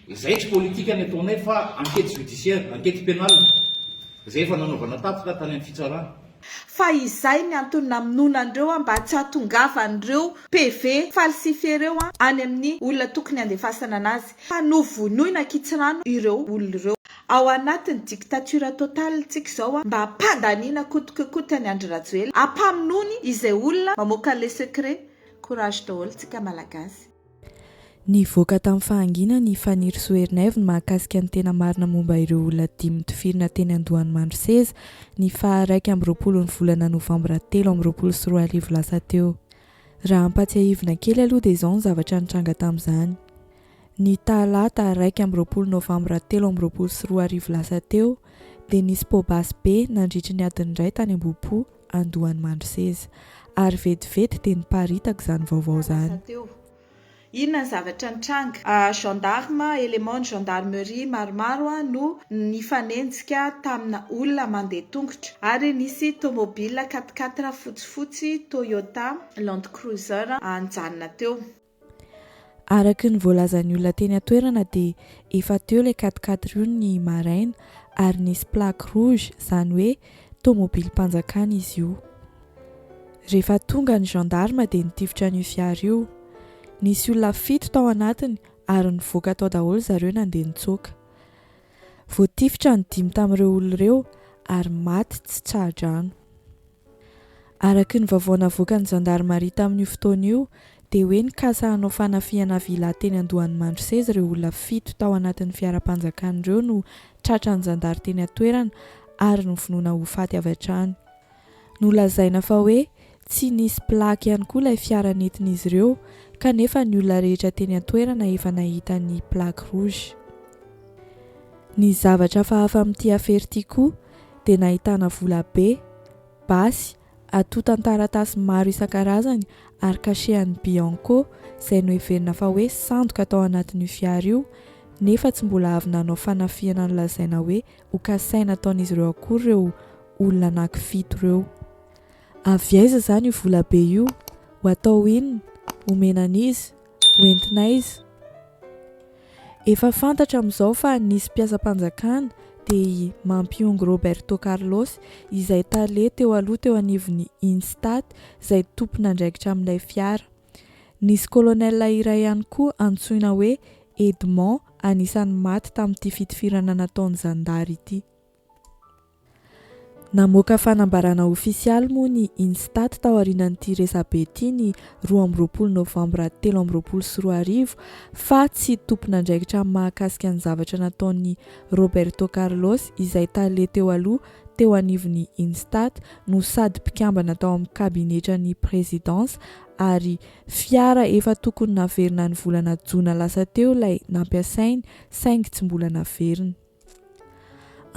Izay tsy politika ny ataonay fa enquête judiciaire, enquête pénale, izay efa nanaovana tatitra tany amin'ny fitsarana. Fa izay ny antony namonoana an'ireo mba tsy hahatongavan'ireo PV falsifié ireo any amin'ny olona tokony handefasana anazy. Fa novonoina ankitsirano ireo olona ireo. Ao anatin'ny dictature totale tsika izao mba hampandaniana coute que coute an'i Andry Rajoelina, hampamonoany izay olona mamoaka an'ilay secret. Courage daholo tsika Malagasy. Nivoaka tamin'ny fahanginany i Fanirisoa Ernaivo ny mahakasika ny tena marina momba ireo olona dimy notifirina teny Andohanimandroseza ny faha 21 ny volana novambra 2023 lasa teo. Raha ampatsiahivina kely aloha dia izao ny zavatra nitranga tamin'izany. Ny talata 21 novambra 2023 lasa teo dia nisy poa-basy be nandritry ny adiny iray tany Ambohipo, Andohanimandroseza. Ary vetivety dia niparitaka izany vaovao izany. Teo. Inona ny zavatra nitranga? Gendarme, élément ny gendarmerie maromaro no nifanenjika tamina olona mandeha tongotra ary nisy tomobile quatre quatre fotsifotsy Toyota Land Cruiser nijanona teo. Araka ny voalazan'ny olona teny an-toerana dia efa teo ilay quatre quatre io ny maraina ary nisy plaque rouge, izany hoe tomobilim-panjakana izy io. Rehefa tonga ny gendarme dia nitifitra an'io fiara io. Nisy olona fito tao anatiny ary nivoaka tao daholo zareo nandeha nitsoaka. Voatifitra ny dimy tamin'ireo olona ireo ary maty tsy tra-drano. Araka ny vaovao navoakan'ny zandarimaria tamin'io fotoana io dia hoe nikasa hanao fanafihana villa teny Andohanimandroseza ireo olona fito tao anatin'ny fiaram-panjakana ireo no tratran'ny zandary teny an-toerana ary novonoina ho faty avy hatrany. Nolazaina fa hoe tsy nisy plaque ihany koa ilay fiara nentin'izy ireo kanefa ny olona rehetra teny an-toerana efa nahita ny plaque rouge. Ny zavatra hafahafa amin'ity afera ity koa dia nahitana vola be, basy, antontan-taratasy maro isan-karazany ary cachet an'ny Bianco izay noheverina fa hoe sandoka tao anatin'io fiara io nefa tsy mbola avy nanao fanafihana nolazaina hoe ho kasaina ataon'izy ireo akory ireo olona anankifito ireo. Avy aiza izany io vola be io? Ho atao inona? Homena an'iza? Ho entina aiza? Efa fantatra amin'izao fa nisy mpiasam-panjakana, dia i Mampiongo Roberto Carlos, izay tale teo aloha teo anivon'ny Instat, izay tompon'andraikitra amin'ilay fiara. Nisy colonel iray ihany koa antsoina hoe Edmond anisan'ny maty tamin'ity fitifirana nataon'ny zandary ity. Namoaka fanambarana ofisialy moa ny Instat taorianan'ity resabe ity ny 22 novambra 2023 fa tsy tompon'andraikitra amin'ny mahakasika ny zavatra nataon'i Roberto Carlos izay tale teo aloha teo anivon'ny Instat no sady mpikambana tao amin'ny kabinetran'ny prezidansa ary fiara efa tokony naverina ny volana jona lasa teo ilay nampiasainy saingy tsy mbola naveriny.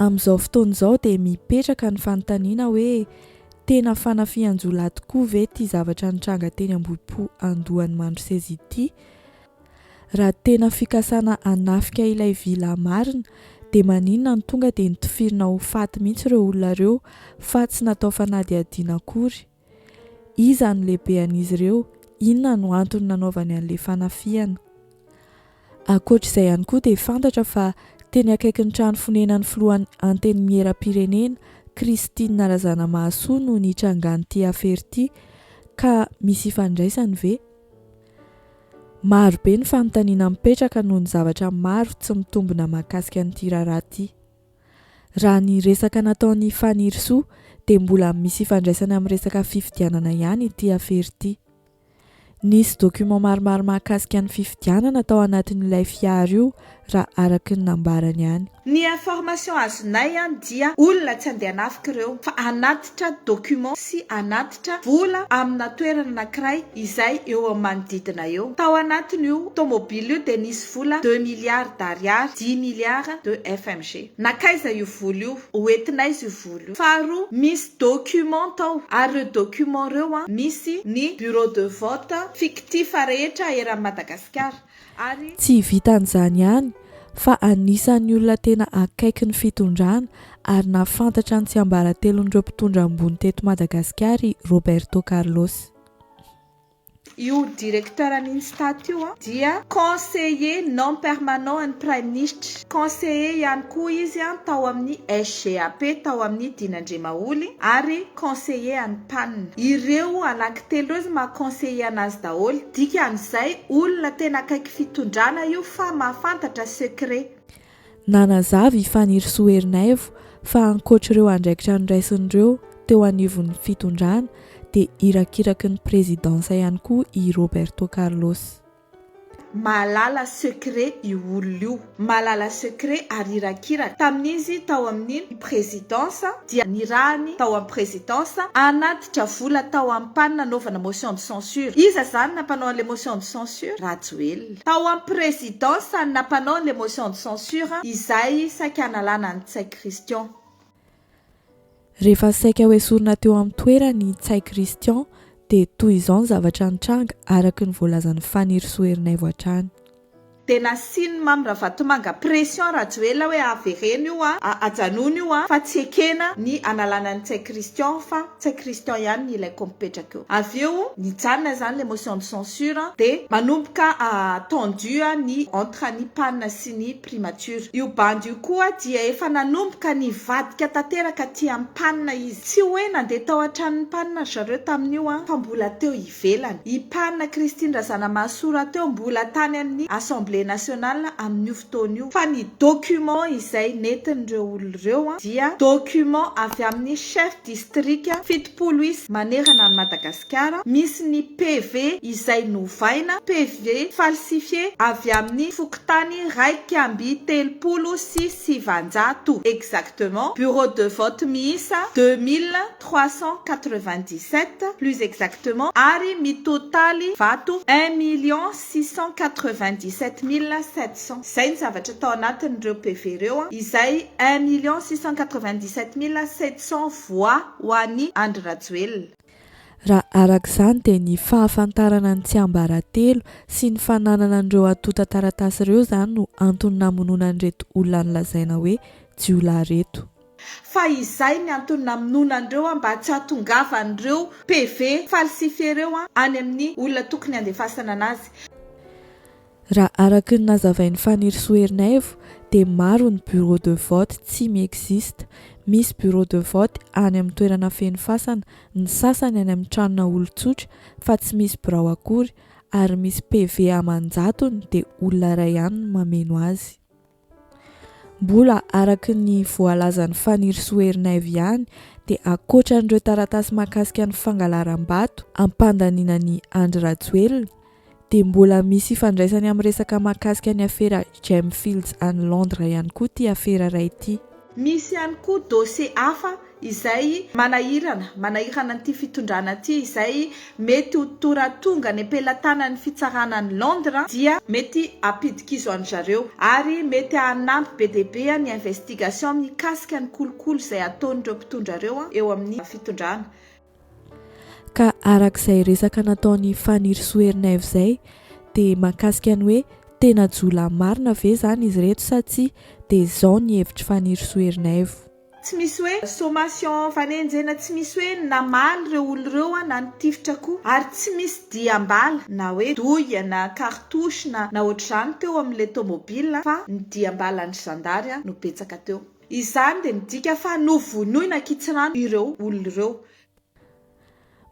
Amin'izao fotoana izao dia mipetraka ny fanontaniana hoe tena fanafihan-jiolahy tokoa ve ity zavatra nitranga teny Ambohipo Andohanimandroseza ity? Raha tena fikasana hanafika ilay villa marina dia maninona no tonga dia notifirina ho faty mihitsy ireo olona ireo fa tsy natao fanadihadiana akory? Iza no lehibean'izy ireo? Inona no antony nanaovany an'ilay fanafihana? Ankoatra izay ihany koa dia fantatra fa teny akaikin'ny trano fonenan'ny filohan'ny Antenimierampirenena, Christine Razanamahasoa no nitrangan'ity afera ity ka misy ifandraisany ve? Maro be ny fanontaniana mipetraka noho ny zavatra maro tsy mitombina mahakasika an'ity raharaha ity. Raha ny resaka nataon'i Fanirisoa dia mbola misy ifandraisany amin'ny resaka fifidianana ihany ity afera ity. Nisy document maromaro mahakasika ny fifidianana tao anatin'ilay fiara io raha araka ny nambarany ihany. Ny information azonay an dia olona tsy andeha hanafika ireo fa hanatitra document sy hanatitra vola amina toerana anakiray izay eo amin'ny manodidina eo. Tao anatin'io tomobile io dia nisy vola deux milliards d'ariary, dix milliards de FMG. Nankaiza io vola io? Ho entina aiza io vola io? Faharoa, misy document tao ary ireo document ireo an misy ny bureau de vote fictif rehetra eran'i Madagasikara ary. Tsy vitan'izany ihany fa anisan'ny olona tena akaiky ny fitondrana ary nahafantatra ny tsiambaratelon'ireo mpitondra ambony teto Madagasikara i Roberto Carlos. Io directeur an'ny Instat io dia conseiller non permanent an'ny Praiminisitra. Conseiller ihany koa izy tao amin'ny SGAP tao amin'ny Dina Andriamaholy ary conseiller an'ny PAN. Ireo anankitelo ireo izy maha conseiller anazy daholo. Dikan'izay olona tena akaiky fitondrana io fa mahafantatra secret. Nanazava i Fanirisoa Ernaivo fa ankoatr'ireo andraikitra noraisiny ireo teo anivon'ny fitondrana dia irakiraky ny prezidansa ihany koa i Roberto Carlos. Mahalala secret io olona io. Mahalala secret ary irakiraka. Tamin'izy tao amin'ny présidence dia nirahany tao amin'ny présidence hanatitra vola tao amin'ny pan nanaovana motion de censure. Iza izany nampanao an'ilay motion de censure? Rajoelina. Tao amin'ny présidence no nampanao an'ilay motion de censure izay saika hanalana an'i Ntsay Christian. Rehefa saika hoesorina teo amin'ny toerany i Ntsay Christian dia toy izao ny zavatra nitranga araka ny voalazan'i Fanirisoa Ernaivo hatrany. Dia nasian'i Mamy Ravatomanga pression Rajoelina hoe avereno io a, ajanony io a, fa tsy ekena ny analana an'i Ntsay Christian fa Ntsay Christian ihany ny ilaiko mipetraka eo. Avy eo nijanona izany ilay motion de censure dia manomboka tendu ny entre ny PAN sy ny primature. Io bandy io koa dia efa nanomboka nivadika tanteraka aty amin'ny PAN izy. Tsy hoe nandeha tao an-tranon'ny PAN ry zareo tamin'io an, fa mbola teo ivelany. I PAN Christine Razanamahasoa rahateo mbola tany amin'ny Assemblée nationale amin'io fotoana io. Fa ny document izay nentin'ireo olona ireo dia document avy amin'ny chef district 70 isa manerana an'i Madagasikara, misy ny PV izay novaina, PV falsifié avy amin'ny fokontany 931 exactement, bureau de vote miisa 2397 plus exactement ary mitotaly vato 1 697 700. Izay ny zavatra tao anatin'ireo PV ireo, izay 1 697 700 voix ho an'i Andry Rajoelina. Raha araka izany dia ny fahafantarana ny tsiambaratelo sy ny fananana an'ireo antontan-taratasy ireo izany no antony namonoana an'ireto olona nolazaina hoe jiolahy ireto. Fa izay ny antony namonoana an'ireo mba tsy hahatongavan'ireo PV falsifié ireo any amin'ny olona tokony handefasana anazy. Raha araka ny nazavain'i Fanirisoa Ernaivo dia maro ny bureau de vote tsy mi-existe. Misy bureau de vote any amin'ny toerana feno fasana, ny sasany any amin'ny tranona olon-tsotra fa tsy misy birao akory ary misy PV aman-jatony dia olona iray ihany no mameno azy. Mbola araka ny voalazan'i Fanirisoa Ernaivo ihany dia ankoatra an'ireo taratasy mahakasika ny fangalaram-bato ampandaniana an'i Andry Rajoelina dia mbola misy ifandraisany amin'ny resaka mahakasika ny afera Gemfields any Londres ihany koa ity afera iray ity. Misy ihany koa dossier hafa izay manahirana, manahirana an'ity fitondrana ity izay mety ho tora tonga any am-pelatanan'ny fitsarana any Londres dia mety hampidi-kizo an-dry zareo ary mety hanampy be dia be ny investigation mikasika ny kolikoly izay ataon'ireo mpitondra ireo eo amin'ny fitondrana. Ka araka izay resaka nataon'i Fanirisoa Ernaivo izay dia mahakasika ny hoe tena jiolahy marina ve izany izy ireto sa tsia dia izao ny hevitr'i Fanirisoa Ernaivo. Tsy misy hoe sommation fanenjehana, tsy misy hoe namaly ireo olona ireo na nitifitra koa ary tsy misy diam-bala na hoe douille na cartouche na na ohatr'izany teo amin'ilay tomobile fa ny diam-balan'ny zandary no betsaka teo. Izany dia midika fa novonoina an-kitsirano ireo olona ireo.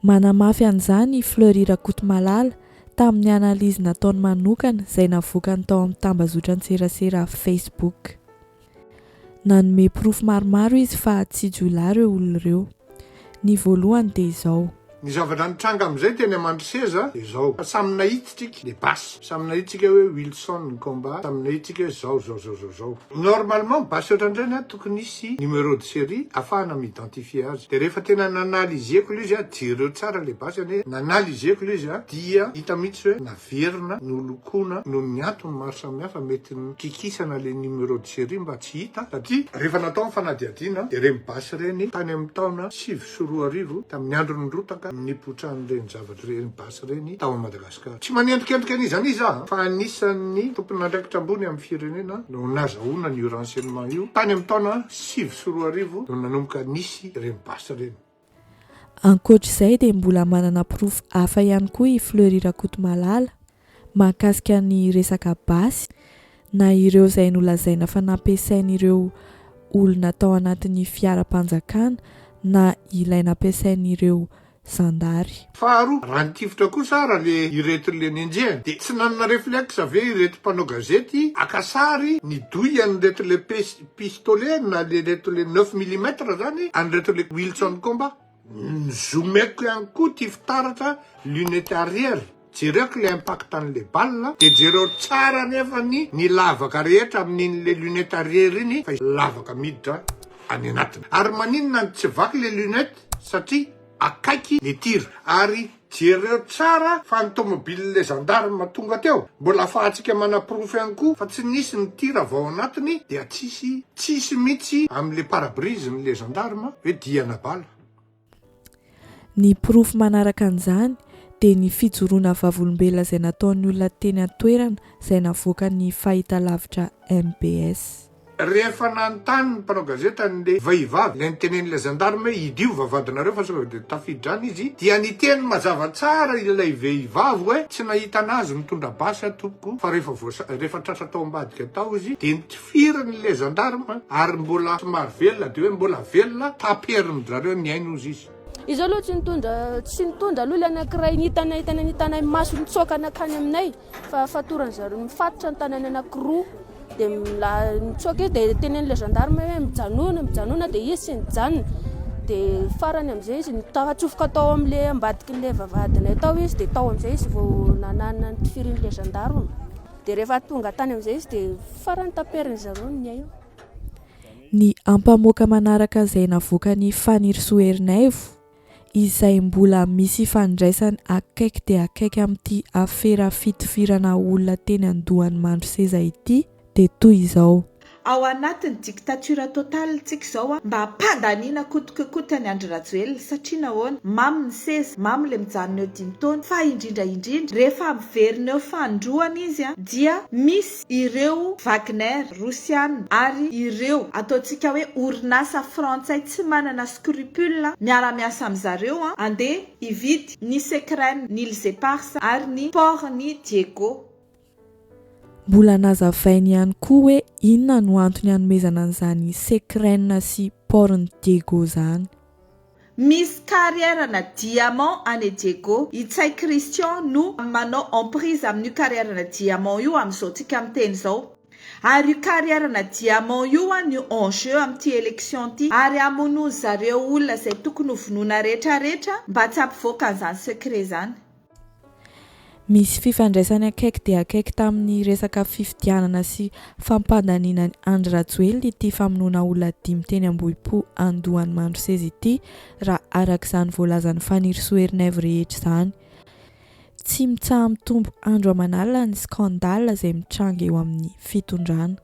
Manamafy an'izany i Fleury Rakotomalala tamin'ny analyse nataony manokana izay navoakany tao amin'ny tambazotran-tserasera Facebook. Nanome porofo maromaro izy fa tsy jiolahy ireo olona ireo. Ny voalohany dia izao. Ny zavatra nitranga amin'izay teny Amandroseza dia izao, samy nahitsika le basy, samy nahitsika hoe Wilson ny combat, samy nahitsika hoe zao zao zao zao zao. Normalement basy ohatran'ireny an tokony hisy numéro de série afahana mi-identifier azy. Dia rehefa tena nanalyseko ilay izy an, jereo tsara ilay basy anie, nanalyseko ilay izy an, dia hita mihitsy hoe naverina nolokoana noho ny antony maro samihafa mety nikikisana ilay numéro de série mba tsy hita satria rehefa natao ny fanadihadiana dia ireny basy ireny tany amin'ny taona 2009, tamin'ny andron'ny rotaka nipoitran'ireny zavatra ireny basy ireny tao Madagasikara. Tsy manendrikendrika an'iza n'iza aho fa anisan'ny tompon'andraikitra ambony amin'ny firenena no nazahoana an'io renseignement io tany amin'ny taona 2009 no nanomboka nisy ireny basy ireny. Ankoatra izay dia mbola manana porofo hafa ihany koa i Fleury Rakotomalala mahakasika ny resaka basy na ireo izay nolazaina fa nampiasain'ireo olona tao anatin'ny fiaram-panjakana na ilay nampiasain'ireo zandary. Faharoa, raha nitifitra kosa ara le ireto le nenjehina de tsy nanana reflexe ve ireto mpanao gazety haka sary ny douille an'ireto le pistolet na le reto le neuf millimètre zany an'ireto le Wilson Combat? Ni-zoomeko ihany koa ty fitaratra lunette arrière jereko le impact an'le balle de jereo tsara anefa ny ny lavaka rehetra amin'iny le lunette arrière iny fa lavaka miditra any anatiny. Ary maninona no tsy vaky le lunette satria akaiky le tir. Ary jereo tsara fa ny tomobile le gendarme tonga teo mbola afahantsika manaporofo ihany koa fa tsy nisy ny tir avy ao anatiny dia tsisy tsisy mitsy amle pare-brise ny le gendarme hoe diana bala. Ny porofo manaraka an'izany dia ny fijoroana vavolombelona izay nataon'ny olona teny an-toerana izay navoakan'ny fahitalavitra mbs. Rehefa nanontany ny mpanao gazety an'le vehivavy le nitenenin'ilay gendarme hoe idio vavahadinareo fa sao dia tafiditra any izy dia niteny mazava tsara ilay vehivavy hoe tsy nahita anazy nitondra basy aho tompoko fa rehefa voasa rehefa tratra tao ambadika tao izy dia nitifirin'le gendarme ary mbola somary velona dia hoe mbola velona taperin-dry zareo ny ainy hozy izy. Izy aloha tsy nitondra tsy nitondra aloha ilay anankiray nitanay hitanay nitanay maso nitsoaka nankany aminay. Fa fatoran'ny zareo mifatotra ny tanany anakiroa dia mitsoaka izy dia tenenin'ilay gendarme hoe mijanona mijanona dia izy tsy nijanona dia farany amin'izay izy tafatsofoka tao amin'ilay ambadik'ilay vavahadinay tao izy dia tao amin'izay izy vao nanana ny tifirin'ilay gendarme dia rehefa tonga tany amin'izay izy dia farany taperin'ny zareo ny ainy. Ny ampamoaka manaraka izay navoakan'i Fanirisoa Ernaivo izay mbola misy ifandraisany akaiky dia akaiky amin'ity afera fitifirana olona teny andohan'i Mandroseza ity dia toy izao. Ao anatin'ny dictature totale tsika izao a, mba hampandaniana coute que coute an'i Andry Rajoelina, satria nahoana? Mamy ny seza, mamy le mijanona eo dimy taona, fa indrindra indrindra rehefa miverina eo fanindroany izy a, dia misy ireo Wagner rosiana ary ireo ataontsika hoe orinasa frantsay tsy manana scrupule miara-miasa amin'zareo an, andeha hividy ny Secren, ny Îles Éparses ary ny port ny Diego. Mbola nazavainy ihany koa hoe inona no antony hanomezana an'izany Secren sy port ny Diego izany. Misy carrière na diamant any Diego, i Ntsay Christian no manao emprise amin'io carrière na diamant io amin'izao tsika miteny izao. Ary io carrière na diamant io an no en jeu amin'ity élection ity ary hamonoan zareo olona izay tokony ho vonoina rehetra rehetra mba tsy hampivoaka an'izany secret izany. Misy fifandraisany akaiky dia akaiky tamin'ny resaka fifidianana sy fampandaniana an'i Andry Rajoelina ity famonoana olona dimy teny Ambohipo Andohan'i Mandroseza ity raha araka izany voalazan'i Fanirisoa Ernaivo rehetra izany. Tsy mitsaha-mitombo andro aman'alina ny scandale izay mitranga eo amin'ny fitondrana.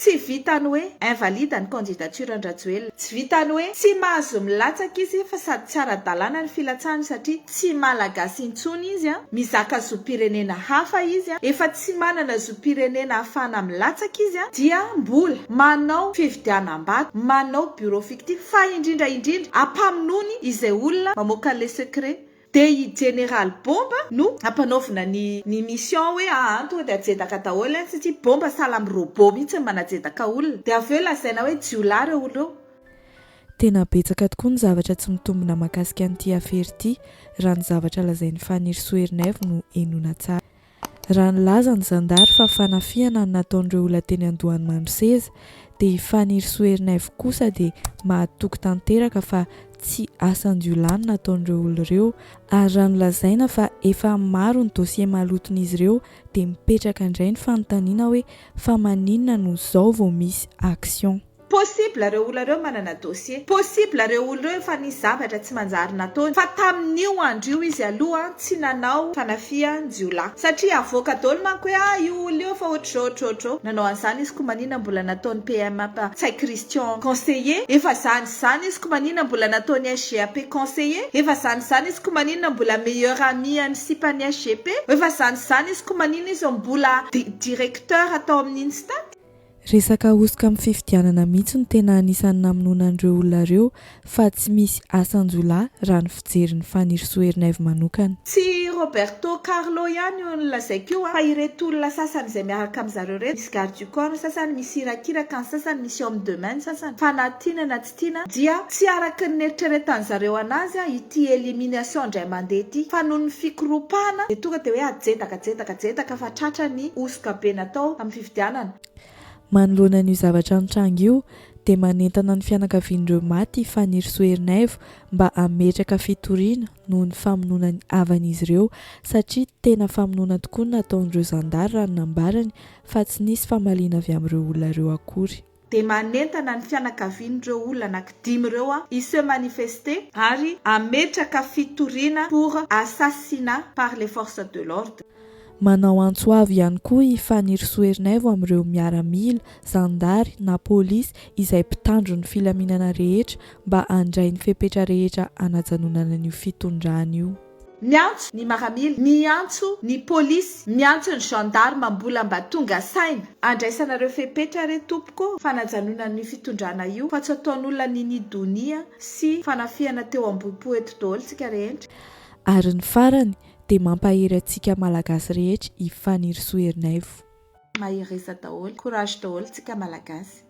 Tsy vitan'ny hoe invalide ny candidature an-dRajoelina, tsy vitan'ny hoe tsy mahazo milatsaka izy fa sady tsy ara-dalàna ny filatsahany satria tsy Malagasy intsony izy, mizaka zom-pirenena hafa izy, efa tsy manana zom-pirenena ahafahana milatsaka izy dia mbola manao fividianam-bato, manao bureau fictif fa indrindra indrindra ampamonoany izay olona mamoaka an'ilay secret. Dia i Jeneraly Bomba no ampanaovina ny ny mission hoe aa tonga dia ajedaka daholo any satria Bomba sahala amin'ny robot mihitsy ny manajedaka olona. Dia avy eo lazaina hoe jiolahy ireo olona ireo. Tena betsaka tokoa ny zavatra tsy mitombina mahakasika an'ity afera ity raha ny zavatra lazain'i Fanirisoa Ernaivo no henoina tsara. Raha nilaza ny zandary fa fanafihana no nataon'ireo olona teny Andohan'i Mandroseza dia i Fanirisoa Ernaivo kosa dia mahatoky tanteraka fa tsy asan-jiolahy no nataon'ireo olona ireo ary raha nolazaina fa efa maro ny dossier maloton'izy ireo dia mipetraka indray ny fanontaniana hoe fa maninona no zao vao misy action. Possible reo olona reo manana dossier. Possible reo olona reo efa nisy zavatra tsy manjary nataony fa tamin'io andro io izy aloha tsy nanao fanafihan jiolahy. Satria avoaka daholo manko hoe ah io olona io efa ohatr'izao ohatr'izao ohatr'izao. Nanao an'izany izy ko maninona mbola nataon'i PM Ntsay Christian conseiller. Efa zany sy zany izy ko maninona mbola nataon'i SGAP conseiller. Efa zany sy zany izy ko maninona mbola meilleur ami an'ny sipan'i SGP. Efa zany sy zany izy ko maninona izy mbola directeur tao amin'ny INSTAT. Resaka hosoka amin'ny fifidianana mihitsy no tena anisan'ny namonoana an'ireo olona ireo fa tsy misy asan-jiolahy raha ny fijerin'i Fanirisoa Ernaivo manokana. Tsy Roberto Carlo ihany io nolazaiko io fa ireto olona sasany izay miaraka amin'zareo ireto, misy garde du corps ny sasany, misy irakiraka ny sasany, misy homme de main ny sasany, fa na tiana na tsy tiana dia tsy araka ny neritreretan'zareo anazy ity élimination indray mandeha ity fa noho ny fikoropahana dia tonga dia hoe ajedaka ajedaka ajedaka fa tratra ny hosoka be natao tamin'ny fifidianana. Manoloana an'io zavatra nitranga io dia manentana ny fianakavian'ireo maty i Fanirisoa Ernaivo mba hametraka fitoriana noho ny famonoana ny havan'izy ireo satria tena famonoana tokoa no nataon'ireo zandary raha ny nambarany fa tsy nisy famaliana avy amin'ireo olona ireo akory. Dia manentana ny fianakavian'ireo olona anankidimy ireo aho hi se manifester ary hametraka fitoriana pour assassinat par les forces de l'ordre. Manao antso avo ihany koa i Fanirisoa Ernaivo amin'ireo miaramila, zandary na polisy izay mpitandro ny filaminana rehetra mba handray ny fepetra rehetra hanajanonana an'io fitondrana io. Miantso ny maramila, miantso ny polisy, miantso ny gendarme mbola mba tonga saina, andraisanareo fepetra re tompoko fanajanonana io fitondrana io fa tsy ataon'olona nini donia sy fanafihana teo ambohipo eto daholo tsika rehentra. Ary ny farany dia mampahery antsika Malagasy rehetra i Fanirisoa Ernaivo. Mahereza daholo, courage daholo tsika Malagasy.